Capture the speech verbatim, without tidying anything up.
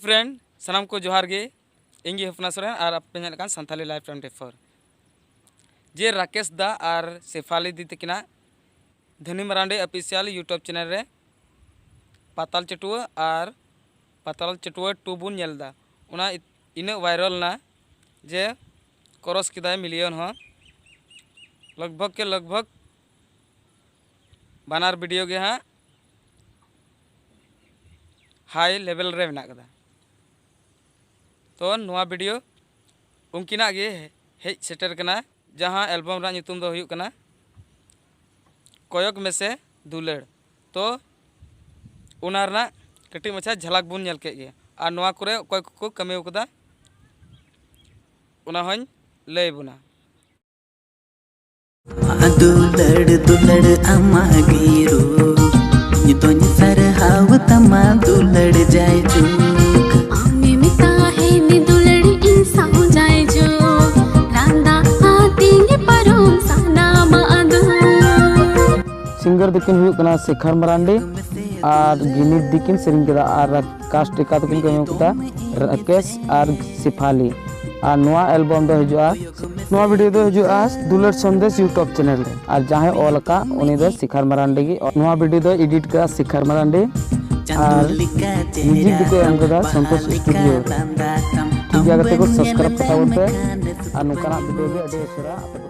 Friend, ᱥᱟᱱᱟᱢ ᱠᱚ ᱡᱚᱦᱟᱨ ᱜᱮ᱾ ᱤᱧ ᱜᱮ ᱦᱚᱯᱱᱟ ᱥᱚᱨᱮᱱ ᱟᱨ ᱟᱯᱮ ᱯᱮ ᱧᱮᱞ ᱠᱟᱱ ᱥᱟᱱᱛᱷᱟᱞᱤ ᱞᱟᱭᱤᱵᱷ ᱴᱩᱭᱮᱱᱴᱤ ᱯᱷᱳᱨ᱾ ᱡᱮ ᱨᱟᱠᱮᱥ ᱫᱟ ᱟᱨ ᱥᱮᱯᱷᱟᱞᱤ ᱫᱤ ᱛᱟᱹᱠᱤᱱᱟᱜ ᱫᱷᱟᱹᱱᱤ ᱢᱟᱨᱟᱱᱰᱤ ᱚᱯᱷᱤᱥᱤᱭᱟᱞ YouTube ᱪᱮᱱᱮᱞ ᱨᱮ ᱯᱟᱛᱟᱞ ᱪᱟᱹᱴᱩᱣᱟᱹ ᱟᱨ ᱯᱟᱛᱟᱞ ᱪᱟᱹᱴᱩᱣᱟᱹ ᱴᱩ ᱵᱚᱱ ᱧᱮᱞ ᱮᱫᱟ᱾ ᱚᱱᱟ ᱤᱱᱟᱹᱜ ᱵᱷᱟᱭᱨᱟᱞ ᱮᱱᱟ ᱡᱮ ᱠᱨᱚᱥ ᱠᱮᱫᱟᱭ ᱢᱤᱞᱤᱭᱚᱱ ᱦᱚᱸ᱾ ᱞᱚᱜᱽ ᱵᱷᱚᱜᱽ ᱠᱮ ᱞᱚᱜᱽ ᱵᱷᱚᱜᱽ ᱵᱟᱱᱟᱨ ᱵᱷᱤᱰᱤᱭᱳ ᱜᱮ ᱦᱟᱸᱜ ᱦᱟᱭ ᱞᱮᱵᱮᱞ ᱨᱮ ᱢᱮᱱᱟᱜ ᱠᱟᱫᱟ᱾ ᱛᱚ ᱱᱚᱣᱟ ᱵᱷᱤᱰᱤᱭᱳ ᱩᱱᱠᱤᱱᱟᱜ ᱜᱮ ᱦᱮᱡ ᱥᱮᱴᱮᱨ ᱠᱟᱱᱟ, ᱡᱟᱦᱟᱸ ᱮᱞᱵᱟᱢ ᱨᱮᱱᱟᱜ ᱧᱩᱛᱩᱢ ᱫᱚ ᱦᱩᱭᱩᱜ ᱠᱟᱱᱟ ᱠᱚᱭᱚᱜ ᱢᱮᱥᱮ ᱫᱩᱞᱟᱹᱲ᱾ ᱛᱚ ᱚᱱᱟ ᱨᱮᱱᱟᱜ ᱠᱟᱹᱴᱤᱡ ᱢᱟᱪᱷᱟ ᱡᱷᱟᱞᱟᱠ ᱵᱚᱱ ᱧᱮᱞ ᱠᱮᱫ ᱜᱮ, ᱟᱨ ᱱᱚᱣᱟ ᱠᱚᱨᱮ ᱚᱠᱚᱭ ᱠᱚᱠᱚ ᱠᱟᱹᱢᱤ ᱠᱟᱫᱟ ᱚᱱᱟ ᱦᱚᱸᱧ ᱞᱟᱹᱭ ᱟᱵᱚᱱᱟ᱾ ᱫᱩᱞᱟᱹᱲ ᱫᱩᱞᱟᱹᱲ ᱟᱢᱟᱜ ᱜᱮ ᱨᱩᱯ, ᱤᱧ ᱫᱚᱧ ᱥᱟᱨᱦᱟᱣ ᱛᱟᱢᱟ ᱫᱩᱞᱟᱹᱲ ᱡᱟᱭ ᱡᱩᱜᱽ᱾ ᱟᱢᱮᱢ ᱛᱟᱦᱮᱱ ᱫᱩᱞᱟᱹᱲ ᱤᱧ ᱥᱟᱶ ᱡᱟᱭ ᱡᱩᱜᱽ, ᱞᱟᱸᱫᱟ ᱟᱛᱮᱧ ᱯᱟᱨᱚᱢ ᱥᱟᱱᱟᱢᱟᱜ ᱫᱩᱠ᱾ ᱥᱤᱝᱜᱟᱨ ᱫᱚᱠᱤᱱ ᱦᱩᱭᱩᱜ ᱠᱟᱱᱟ ᱥᱮᱠᱷᱟᱨ ᱢᱟᱨᱟᱱᱰᱤ ᱟᱨ ᱜᱤᱱᱤᱛ ᱫᱤᱠᱤᱱ ᱥᱮᱨᱮᱧ ᱠᱮᱫᱟ ᱟᱨ ᱠᱟᱥᱴ ᱞᱮᱠᱟ ᱫᱚᱠᱤᱱ ᱠᱟᱹᱢᱤ ᱠᱮᱫᱟ ᱨᱟᱠᱮᱥ ᱟᱨ ᱥᱮᱯᱷᱟᱞᱤ᱾ ᱟᱨ ᱱᱚᱣᱟ ᱮᱞᱵᱟᱢ ᱫᱚ ᱦᱤᱡᱩᱜᱼᱟ, ᱱᱚᱣᱟ ᱵᱷᱤᱰᱤᱭᱳ ᱫᱚ ᱦᱤᱡᱩᱜᱼᱟ ᱫᱩᱞᱟᱹᱲ ᱥᱚᱱᱫᱮᱥ YouTube ᱪᱮᱱᱮᱞ ᱨᱮ᱾ ᱟᱨ ᱡᱟᱦᱟᱸᱭ ᱚᱞ ᱟᱠᱟᱫ ᱩᱱᱤ ᱫᱚ ᱥᱮᱠᱷᱟᱨ ᱢᱟᱨᱟᱱᱰᱤ ᱜᱮ᱾ ᱱᱚᱣᱟ ᱵᱷᱤᱰᱤᱭᱳ ᱫᱚ ᱮᱰᱤᱴ ᱠᱟᱜᱼᱟ ᱥᱮᱠᱷᱟᱨ ᱢᱟᱨᱟᱱᱰᱤ ᱟᱨ ᱢᱤᱣᱡᱤᱠ ᱫᱚᱠᱚ ᱮᱢ ᱠᱟᱫᱟ ᱥᱚᱱᱛᱳᱥ ᱥᱴᱩᱰᱤᱭᱳ ᱨᱮ᱾ ᱴᱷᱤᱠ ᱜᱮᱭᱟ ᱜᱟᱛᱮ ᱠᱚ, ᱥᱟᱵᱥᱠᱨᱟᱭᱤᱵ ᱠᱟᱛᱟ ᱵᱚᱱ ᱯᱮ ᱟᱨ ᱱᱚᱝᱠᱟᱱᱟᱜ ᱵᱷᱤᱰᱤᱭᱳ ᱜᱮ ᱟᱹᱰᱤ ᱩᱥᱟᱹᱨᱟ ᱟᱯᱮ